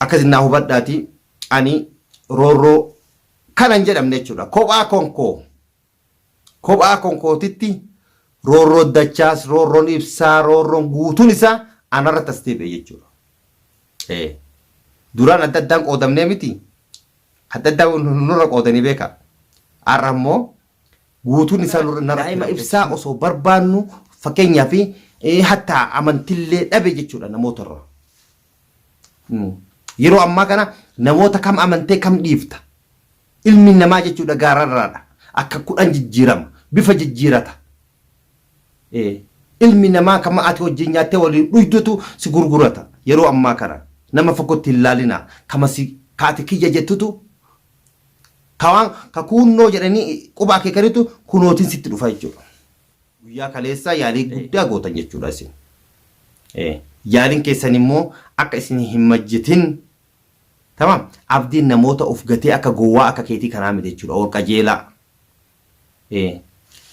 Akkas naa hubadhaati ani roorroo kana hin jedhamne jechuudha. Kophaa konkoo kophaa konkootitti roorroo dachaas roorroon ibsaa roorroon guutuun isaa anarratti as deebi'e jechuudha. Duraan adda addaan qoodamnee miti adda addaa nurra qoodanii beeka. Har'a immoo guutuun isaa nurra narratti Daa'ima ibsaa osoo barbaannu fakkeenyaaf hattaa amantillee dhabe jechuudha namoota irraa. Yeroo ammaa kana namoota kam amantee kam dhiifta? Ilmi namaa jechuudha gaararraadha. Akka kudhan jijjiirama. Bifa jijjiirata. Ilmi namaa kama ati wajjin nyaattee waliin dhuydutu si gurgurata. Yeroo ammaa kana nama fokkootti hin laalinaa. Kama si ka ati kiyya jettutu ka waan ka kuunnoo jedhanii quba akeekanitu kunootiin sitti dhufa jechuudha. Guyyaa kaleessaa yaalii guddaa gootan jechuudha isin. Yaaliin keessan immoo akka isin hin majjitin. Tamam. Abdiin namoota of gatee akka gowwaa akka keetii kanaa miti jechuudha. Ol qajeelaa.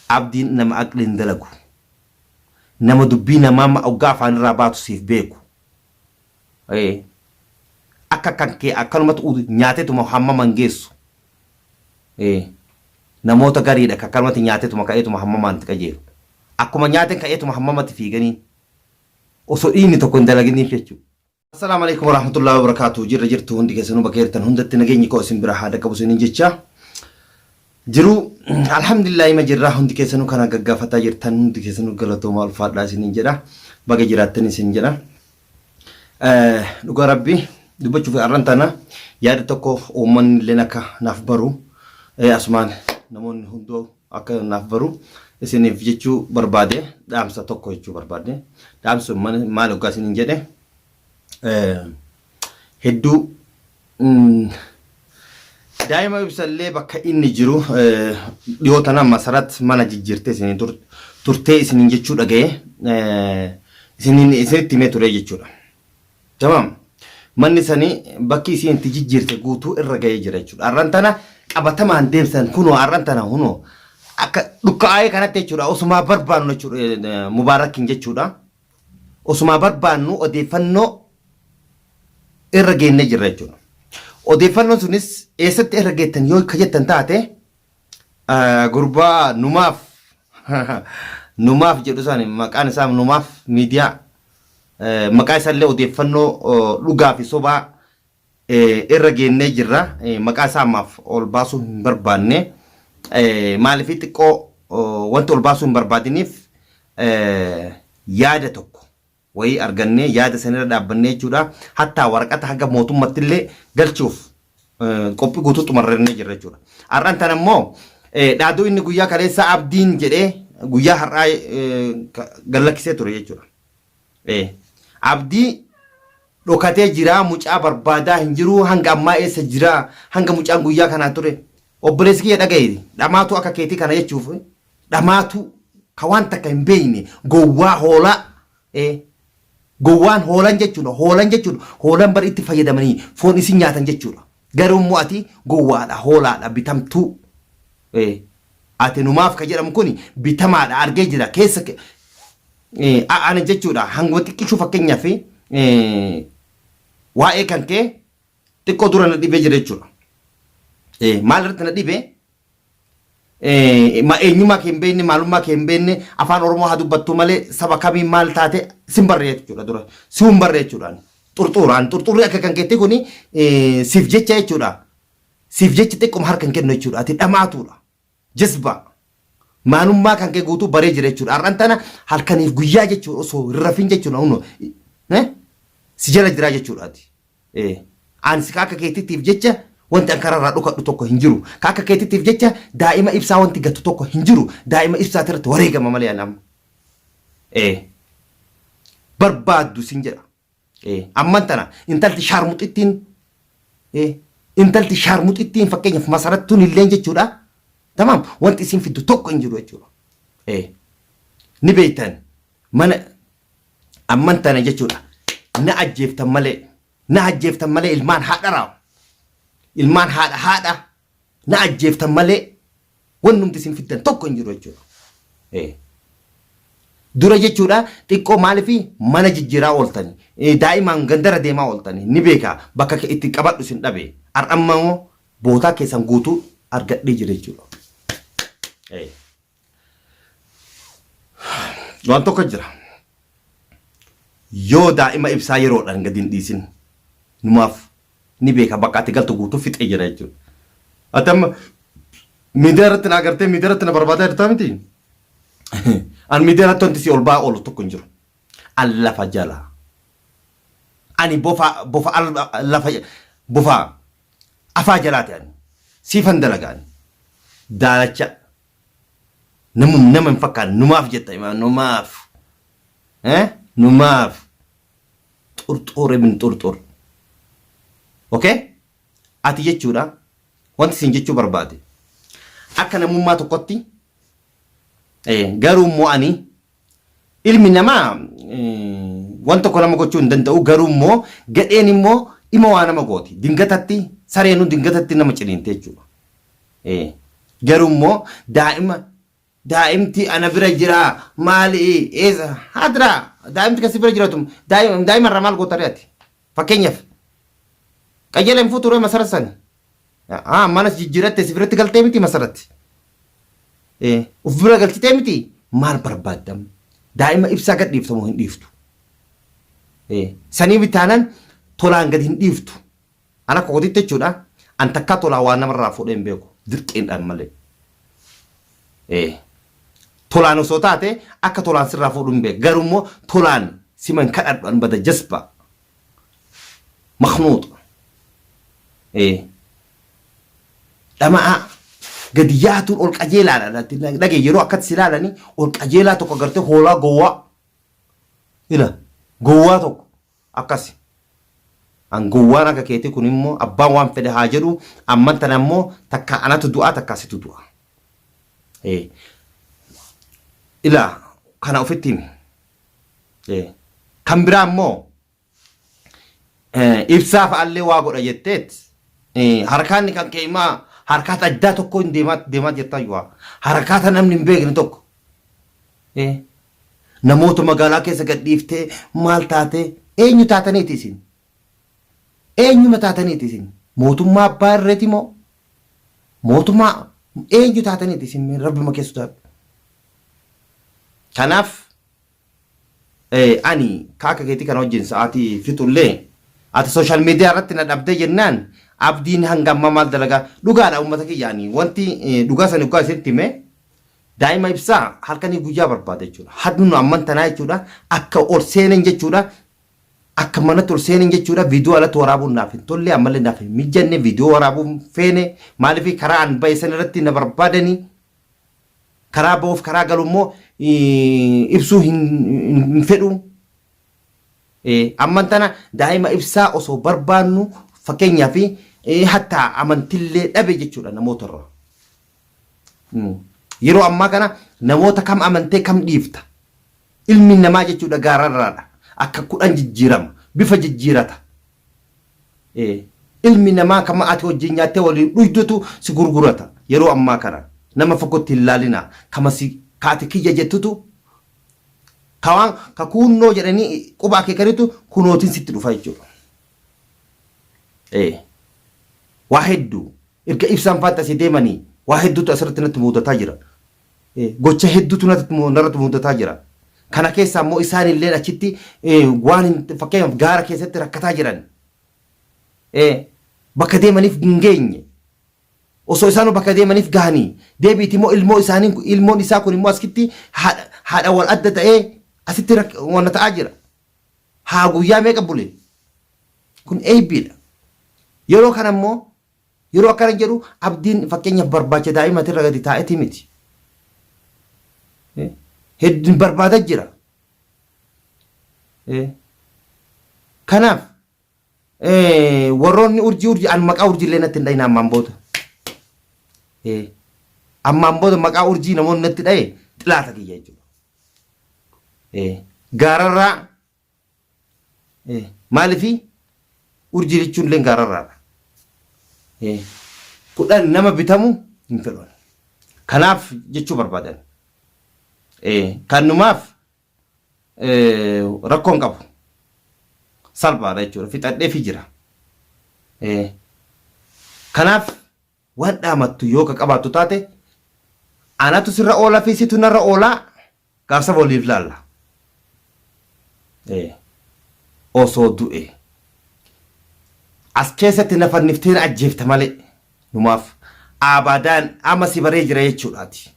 Abdiin nama aqliin dalagu. Nama dubbii namaa oggaa afaanirraa baatu siif beeku. Akka kan kee akkanumatti nyaateetuma hammama hin geessu. Namoota gariidha kan akkanumatti nyaateetuma ka'eetuma hammamaan itti qajeelu. Akkuma nyaateen ka'eetuma hammamatti fiiganiin. Osoo dhiigni tokko hin dalaginiif jechuudha. Assalaamu alaikum warahmatullahi wabarakatuh. Jirra jirtu hundi keessanuu bakka jirtan hundatti nageenyi koo isin bira haa dhaqqabu isiniin jecha. Jiru alhamdulillah ima jirra hundi keessanuu kana gaggaafataa jirtan hundi keessanuu galatoomaa ulfaadhaa isiniin jedha. Baga jiraattan isin jedha. Dhugaa rabbi dubbachuuf har'an tana yaada tokko uummanni illeen akka naaf baru asumaan namoonni hunduu akka naaf baru isiniif jechuu barbaade dhaamsa tokko jechuu barbaade dhaamsi sun maal hoggaa isiniin jedhe hedduu Daa'ima ibsallee bakka inni jiru dhiyoo tana Masarat mana jijjiirtee isiniin turtee isiniin jechuu dhaga'e isiniin isinitti himee ture jechuudha. Tamam. Manni sanii bakki isiin itti jijjiirte guutuu irra ga'ee jira jechuudha. Har'an tana qabatamaan deemsan kunoo har'an tana kunoo akka dhukka'aayee kanatti jechuudha osumaa barbaannu jechuudha Mubaarakiin jechuudha. Osumaa barbaannu odeeffannoo irra geennee jirra jechuudha. Odeeffannoon sunis eessatti irra geettan yoo ka jettan taate gurbaa numaaf numaaf jedhu san maqaan isaa numaaf miidiyaa maqaa isaallee odeeffannoo dhugaa fi sobaa irra geennee jirra. Maqaa isaa ammaaf ol baasuu hin barbaanne. Maaliif xiqqoo wanti ol baasuu hin barbaadiniif yaada tokko wayii argannee yaada sanirra dhaabbannee jechuudha. Hattaa waraqata haga mootummatti illee galchuuf qophii guutuu xumurrannee jirra jechuudha. Har'aan tana immoo dhaaduu inni guyyaa kaleessaa abdiin jedhee guyyaa har'aa gallakkisee ture jechuudha. Abdii dhokatee jiraa mucaa barbaadaa hin jiruu hanga ammaa eessa jiraa hanga mucaan guyyaa kanaa ture obboleessi kiyya dhaga'i dhamaatuu akka keetii kana jechuuf dhamaatuu ka waan takka hin beekne gowwaa hoolaa gowwaan hoolan jechuudha hoolan jechuudha hoolan bar itti fayyadamanii foon isin nyaatan jechuudha garuu immoo ati gowwaadha hoolaadha bitamtuu ati numaaf ka jedhamu kun bitamaadha argee jira keessa Ana jechuudha hanguma xiqqishuu fakkeenyaaf waa'ee kan kee xiqqoo dura na dhibee jira jechuudha. Maal irratti na dhibee eenyummaa kee hin beekne maalummaa kee hin beekne afaan Oromoo haa dubbattu malee saba kamiin maal taate sin barree jechuudha dura si hin barree jechuudha. Xurxuuraan xurxurri akka kan keetti kuni siif jecha jechuudha. Siif jecha xiqquma harka hin kennu jechuudha. Ati dhamaatuudha. Jazbaa. Maalummaa kan kee guutuu baree jira jechuudha. Har'an tana halkaniif guyyaa jechuudha osoo hin rafin jechuudha huno si jala jiraa jechuudha ati. Ani si akka keetittiif jecha wanti an kararraa dhokadhu tokko hin jiru. Ka akka keetittiif jecha daa'ima ibsaa wanti gatu tokko hin jiru. Daa'ima ibsaati irratti wareegama malee ani amma. Barbaaddu sin jedha. Amman tana intalti shaarmuxittiin intalti shaarmuxittiin fakkeenyaaf masarattuun illeen jechuudha. Tamaam wanti isin fiddu tokko hin jiru jechuudha. Ni beektan mana amman tana jechuudha. Na ajjeeftan malee na ajjeeftan malee ilmaan haadharaa ilmaan haadha haadha na ajjeeftan malee wannumti isin fiddan tokko hin jiru jechuudha. Dura jechuudha xiqqoo maaliif mana jijjiiraa ooltani, daa'imaan gandara deemaa ooltani ni beeka bakka itti qabadhu isin dhabe. Har'a immoo bootaa keessan guutuu argadhee jira jechuudha. Waan tokko jira. Yoo daa'ima ibsaa yeroodhaan gadi hin dhiisin numaaf ni beeka bakka ati galtu guutuu fixee jira jechuudha. Ati amma miidiyaa irratti na agartee miidiyaa irratti na barbaadaa jirtaa miti? An miidiyaa irratti wanti si ol ba'aa oolu tokko hin jiru. An lafa jala. Ani bofa bofa lafa bofa afaa jalaati ani. Siifan dalaga ani. Daalacha namum nama hin fakkaanne numaaf jetta imaa numaaf. Eh? Numaaf. Xurxuur ibn xurxur. Okay? Ati jechuudha wanti siin jechuu barbaade akka namummaa tokkotti garuu immoo ani ilmi namaa waan tokko nama gochuu hin danda'u garuu immoo gadheen immoo dhima waa nama gooti dingatatti sareenuu dingatatti nama ciniinte jechuudha. Garuu immoo daa'ima daa'imti ana bira jira maali eessa haadra daa'imti kasi bira jiratu daa'ima irraa maal goota ati fakkeenyaaf qajeela hin fuutu ree masarat sani ah manas jijjiiratte si biratti galtee miti masaratti uf bira galchitee miti maal barbaaddam daa'ima ibsaa gad dhiiftamu hin dhiiftu sanii bitaanan tolaan gad hin dhiiftu An akka kootitti jechuudha an takkaa tolaa waa namarraa fuudhee hin beeku dirqiidhaan malee. Ee. Tolaan osoo taate akka tolaan sirraa fuudhu hin beeku. Garuu immoo tolaan siman kadhadhu an bada jasba. Maknuuxa. Ee. Dhama'aa. Gadi yaatuun ol qajeelaadha. Dhagee yeroo akkatti si ilaalanii ol qajeelaa tokko agartee hoolaa gowwaa. Ila gowwaa tokko. Akkasi. An gowwaan akka keetii kun immoo abbaan waan fedhe haa jedhu amman tana immoo takkaa anatu du'aa takkaa situ du'a. Ee. Ilaa kana ofitti himi. Ee. Kan biraa immoo ibsaa fa'allee waa godha jetteet harkaanni kan kee himaa harkaata addaa tokko hin deemaa deemaa jirtaa yoo harkaata namni hin beekne tokko. Ee. Namoota magaalaa keessa gad dhiiftee maal taatee eenyu taataniiti isin? Eenyuma taataniiti isin? Mootummaa abbaa irreeti moo? Mootummaa eenyu taataniiti isin mee rabbima keessa sodaadhu. Kanaaf ani ka akka keetii kana wajjin sa'aatii fixullee ati social media irratti na dhabdee jennaan abdiin hanga ammaa maal dalagaa dhugaadha uummata kiyya ani wanti dhugaa sani dhugaa isinitti hime Daa'ima ibsaa halkanii guyyaa barbaada jechuudha. Hadnu amman tanaa jechuudha akka ol seenan jechuudha. Akka manatti ol seenan jechuudha. Viidiyoo alatti waraabuun naaf hin tolle ammallee naaf hin mijanne viidiyoo waraabuun feene maaliif karaa an ba'e san irratti na barbaadanii karaa ba'uuf karaa galu immoo ibsuu hin fedhu. Amman tana daa'ima ibsaa osoo barbaannu fakkeenyaaf hattaa amantillee dhabe jechuudha namoota irraa. Yeroo ammaa kana namoota kam amantee kam dhiifta? Ilmi namaa jechuudha gaararraadha. Akka kudhan jijjiirama. Bifa jijjiirata. Ilmi namaa kama ati wajjin nyaattee waliin dhuydutu si gurgurata. Yeroo ammaa kana nama fagootti hin laalinaa. Kama si ka ati kiyya jettutu ka waan ka kuunnoo jedhanii quba akeekanitu kunootiin sitti dhufa jechuudha. Waa hedduu. Erga ibsaan faatti asii deemanii waa hedduutu asirratti natti muudataa jira. Gocha hedduutu narratti muudataa jira. Kana keessaa immoo isaan illee achitti waan hin fakkeenyaaf gaara keessatti rakkataa jiran. Bakka deemaniif hin geenye. Osoo isaan bakka deemaniif gahanii deebiiti immoo ilmoo isaanii ilmoon isaa kun immoo asitti haadha wal adda ta'ee asitti wanna ta'aa jira. Haa guyyaa meeqa bule? Kun eebbiidha. Yeroo kana immoo yeroo akkana jedhu abdiin fakkeenyaaf barbaacha daa'imati irra gadi taa'eeti miti. Hedduun barbaada jira. Kanaaf warroonni urjii urjii an maqaa urjii illee natti hin dhahina ammaan booda. Ammaan booda maqaa urjii namoonni natti dhahe xilaata kiyya jechuudha. Gaararraa Maalifi urjii jechuun illee gaararraadha. Kudhan nama bitamu hin fedhu. Kanaaf jechuu barbaadan. Kanumaaf Rakkoo hin qabu. Salphaadha jechuudha. Fixadheefi jira. Kanaaf waan dhaamattu yoo ka qabaattu taate anatu sirra oola fi situ narra oolaa gaafsa waliif laalla. Osoo du'e as keessatti na fanniftee na ajjeefta malee numaaf aabadaan amma si baree jira jechuudhaati.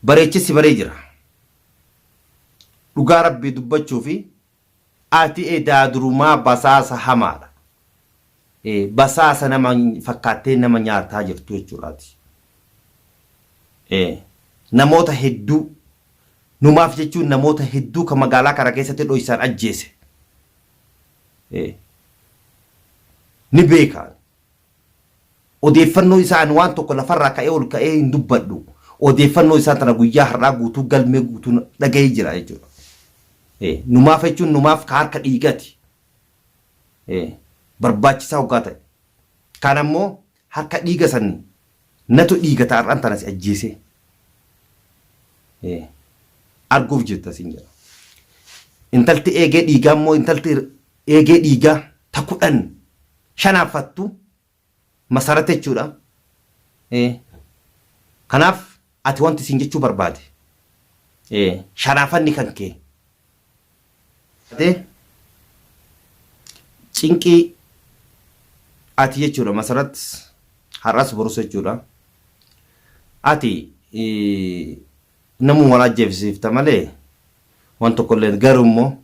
Bareechee si baree jira. Dhugaa Rabbii dubbachuufi ati edaa durumaa basaasa hamaadha. Basaasa nama fakkaattee nama nyaataa jirtu jechuudha ati. Namoota hedduu numaaf jechuun namoota hedduu kan magaalaa kana keessatti dhoysaan ajjeese. Ni beeka. Odeeffannoo isaa ani waan tokko lafarraa ka'ee ol ka'ee hin dubbadhu. Odeeffannoo isaa tana guyyaa har'aa guutuu galmee guutuu dhaga'ee jira jechuudha. Numaaf jechuun numaaf ka harka dhiigati. Barbaachisaa hoggaa ta'e. Kan ammoo harka dhiiga sanii natu dhiigata har'aan tana si ajjeesee. Arguuf jirta siin jedha. Intalti eegee dhiigaa immoo intalti eegee dhiigaa ta 10 shanaaffattu Masarat jechuudha. Kanaaf ati wanti siin jechuu barbaade shanaafanni kan kee cinqii ati jechuudha Masarat har'as borus jechuudha. Ati namuma wal ajjeefsiifta malee waan tokkollee garuu immoo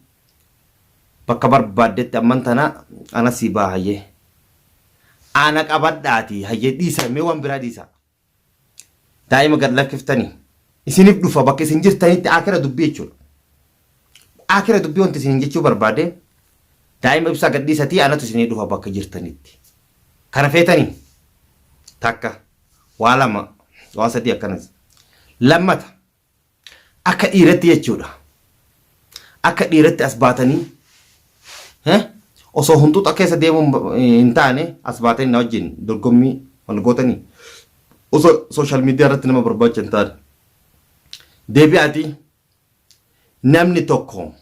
Bakka barbaaddetti amman tana ana sii baha hayyee. Ana qabadhaati hayyee dhiisa mee waan biraa dhiisa. Daa'ima gad lakkiftanii isinif dhufa bakka isin jirtanitti akira dubbii jechuudha. Akira dubbii wanti isin jechuu barbaade daa'ima ibsaa gad dhiisatii anatu isinii dhufa bakka jirtanitti. Kana feetanii takka waa lama waa sadii akkanas. Lammata Akka dhiiratti jechuudha. Akka dhiiratti as baatanii osoo hunxuxa keessa deemuun hin taane as baatanii na wajjin dorgommii wal gootanii osoo sooshaal miidiyaa irratti nama barbaacha hin taane. Deebi'aatii namni tokko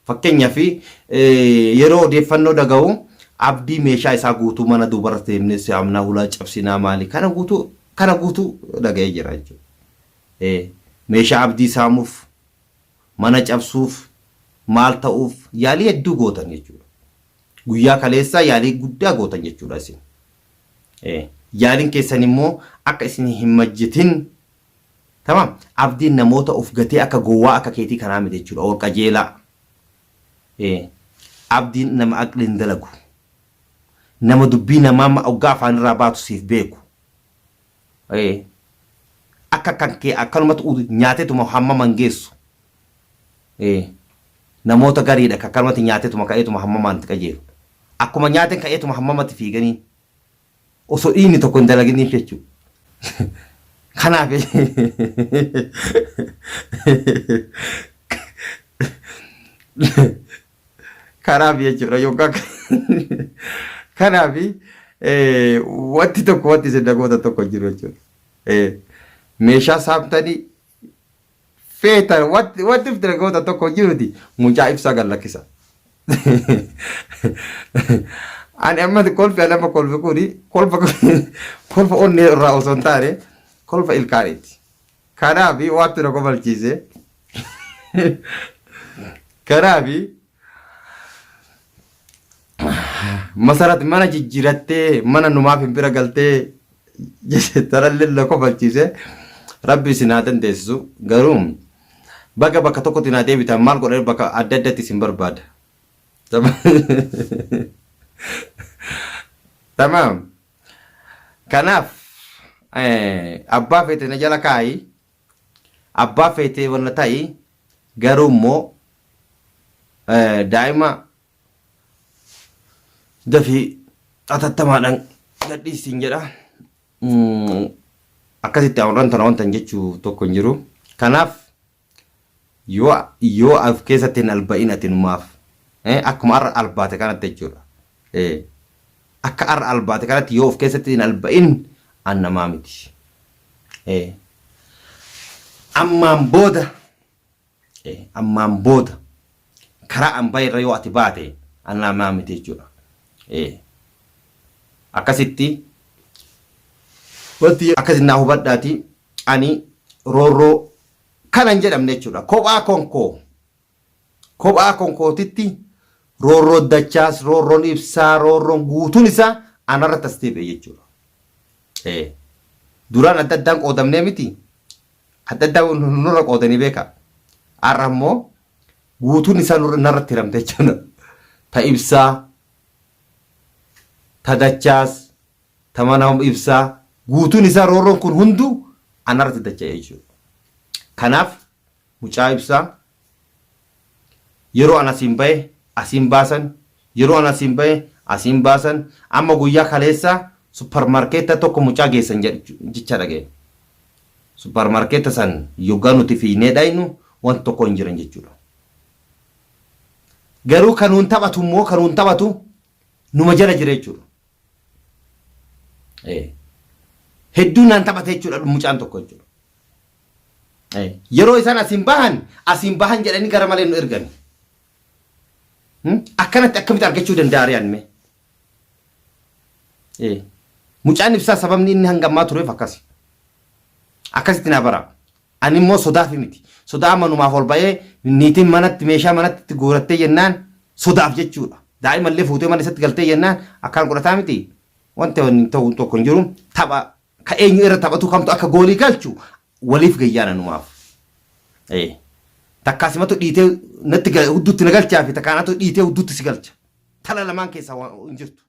fakkeenyaaf yeroo odeeffannoo dhaga'u abdii meeshaa isaa guutuu mana duubarra deemnee si'amnaa hulaa cabsinaa maali kana guutuu kana guutuu dhaga'ee jira jechuudha. Meeshaa abdii saamuuf, mana cabsuuf, maal ta'uuf yaalii hedduu gootan jechuudha. Guyyaa kaleessaa yaalii guddaa gootan jechuudha isin. Yaaliin keessan immoo akka isin hin majjitin tamam abdiin namoota of gatee akka gowwaa akka keetii kanaa miti jechuudha ol qajeelaa. Abdiin nama aqliin dalagu. Nama dubbii namaa oggaa afaanirraa baatu siif beeku. Ee. Akka kan kee akkanumatti nyaateetuma hamma mangeessu. Ee. Namoota gariidha ka akkanumatti nyaateetuma ka'eetuma hammamaan itti qajeelu. Akkuma nyaateen ka'eetuma hammamatti fiiganii. Osoo dhiigni tokko hin dalaginiif jechuudha. Kanaaf Kanaaf jechuudha yookaan kanaaf wanti tokko wanti isin nagoota tokko hin jiru jechuudha. Meeshaa saamtanii feetan wanti wanti itti nagoota tokko hin jiruti mucaa ibsaa gad lakkisa. Ani amma kolfi ani amma kolfi kuni kolfa kolfa onnee irraa osoo hin taane kolfa ilkaaniiti. Kanaaf waanti na kofalchiise kanaaf Masarat mana jijjiirattee mana numaaf hin bira galtee tanallee na kofalchiise rabbi isin haa dandeessisu garuu baga bakka tokkotti naa deebitan maal godhan bakka adda addatti isin barbaada. Tamaam. Kanaaf abbaa feete na jala kaa'i, abbaa feete wanna ta'i, garuu immoo daa'ima dafii atattamaadhaan gadhiisiin jedha. Akkasitti amran tana wanta jechuu tokko hin jiru. Kanaaf yoo yoo of keessatti hin alba'in ati numaaf akkuma har'a albaate kanatti jechuudha. Akka har'a albaate kanatti yoo of keessatti hin alba'in an namaa miti. Ammaan booda Ammaan booda karaa an bahe irra yoo ati baate an namaa miti jechuudha. Akkasitti wanti akkasi naa hubadhaati ani roorroo kana hin jedhamne jechuudha. Kophaa konkoo kophaa konkootitti roorroon dachaas roorroon ibsaa roorroon guutuun isaa anarratti as deebi'e jechuudha. Duraan adda addaan qoodamnee miti Adda addaa nurra qoodanii beeka. Har'a immoo guutuun isaa narratti hiramte jechuudha. Ta ibsaa, ta dachaas, ta mana ibsaa guutuun isaa roorroon kun hunduu anarratti dacha'e jechuudha. Kanaaf mucaa ibsaa yeroo an asiin bahe asiin baasan, yeroo an asiin bahe asiin baasan, amma guyyaa kaleessaa supparmaarkeetta tokko mucaa geessan jecha dhaga'e. Supparmaarkeetta san yoggaa nuti fiignee dhaynu wanti tokko hin jiran jechuudha. Garuu kan nuun taphatu immoo kan nuun taphatu numa jala jira jechuudha. Hedduu naan taphate jechuudha mucaan tokko jechuudha. Yeroo isaan asiin bahan asiin bahan jedhanii gara malee nu ergani. Akkanatti akkamitti argachuu danda'a riyaan mee? Mucaan ibsaa sababni inni hanga ammaa tureef akkasi. Akkasitti naa bara. Ani immoo sodaafi miti. Sodaa amma numaaf ol ba'ee niitiin manatti meeshaa manatti itti guurattee jennaan sodaaf jechuudha. Daa'ima illee fuutee mana isatti galtee jennaan akkaan godhataa miti. Wanti ta'u tokko hin jiru. Tapha Ka eenyu irra taphatu kamtu akka goolii galchu waliif gayyaana numaaf. Ee. Takkaa simatu dhiitee natti hudduutti na galchaa fi takkaa anatu dhiitee hudduutti si galcha. Tala lamaan keessaa hin jirtu.